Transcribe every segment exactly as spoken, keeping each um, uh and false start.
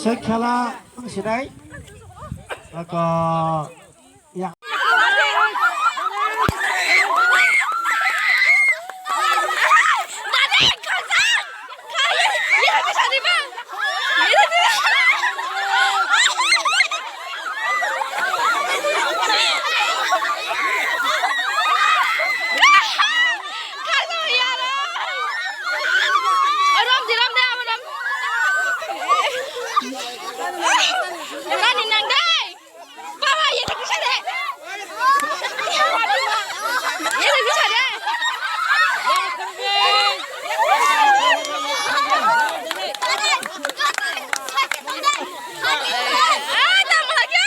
Khela wng sinai. Ako ya. Baba, ye tak bisa de. Ye tak bisa de. Ah, tak mau lagi.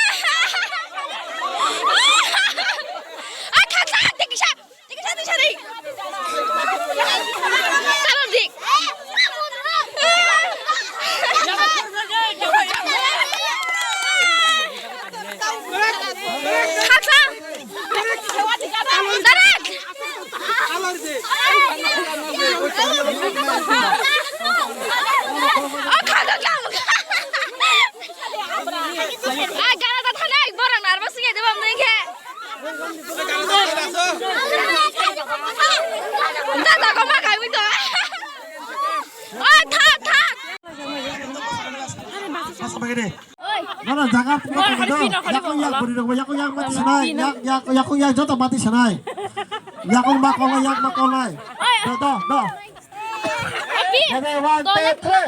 Ah, tak, tak, tak bisa. Tiki sari, tiki sari. Salon dik. Khaksa. Tarik. Oh, khaksa. Ah, gana ta thanai, borok nervous wngya de bam nui khe. Dadak ma kaiwi to. Oi, thak, thak. Oi. Nono jaga pura pura do. Yakung yak buri rok, yakung yak mati sanai. Yak, yak, yakung yak joto mati sanai. Yakung ma kolai, yak ma kolai. Oi. Do, do, do. Happy. Ready, one, two, three.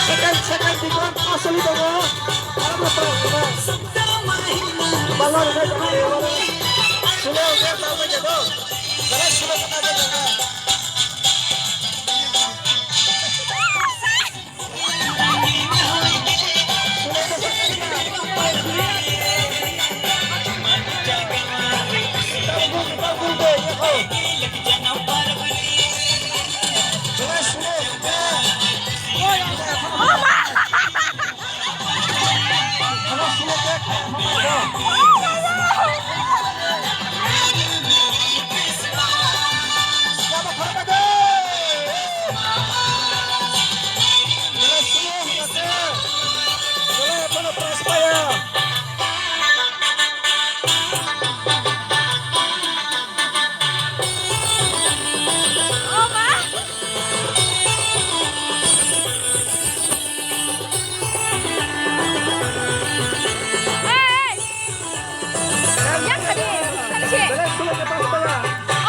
Second, second, bikon aswlwi tongo. Arokno tong, bikon. Bala rwnai tongo, bala. Sulo, sulo, sulo, sulo.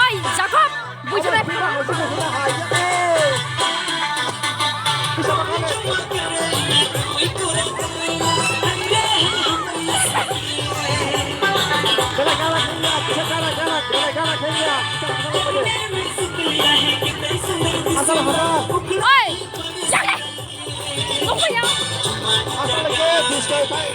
Oi, Jakob, buji bai. Oi, jale. Nokho ya. Asal ke disco kai.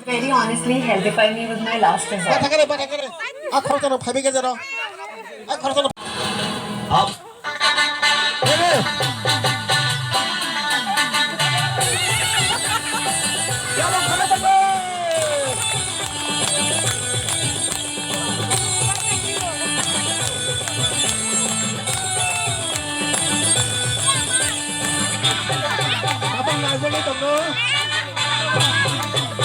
Very honestly, helpify me with my last resort. Bathakare, bathakare. A khoroksa no phaibi gejero. A khoroksa no. Abang naijaknai tongo.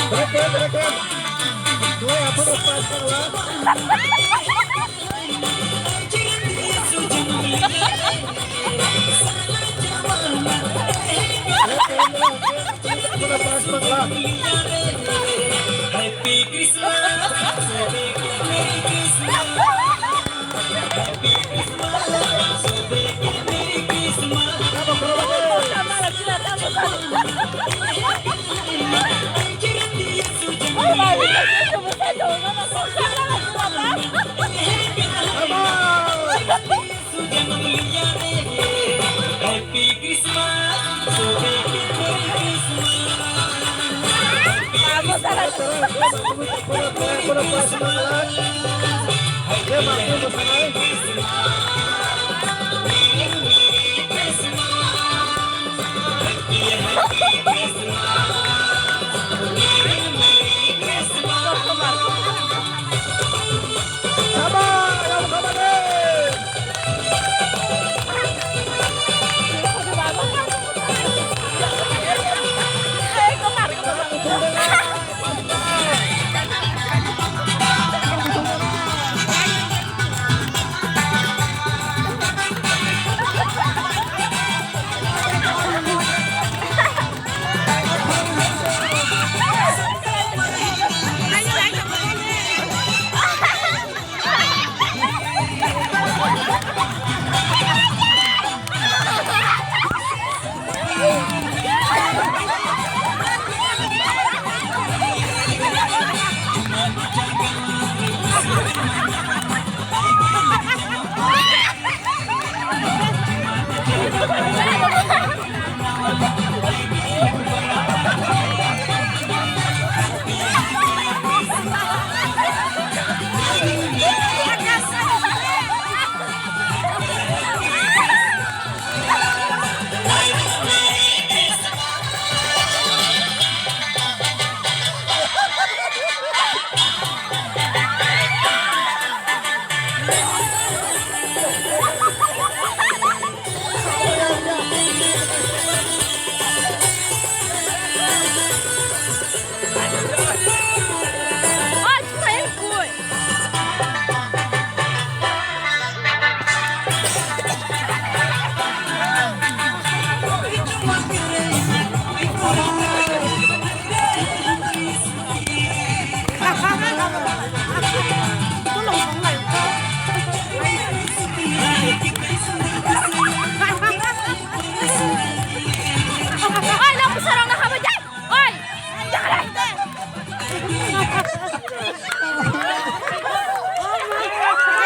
Berekem, berekem. Duai aphano pas kangla. Berekem, berekem. Aphano pas kangla. Happy Christmas.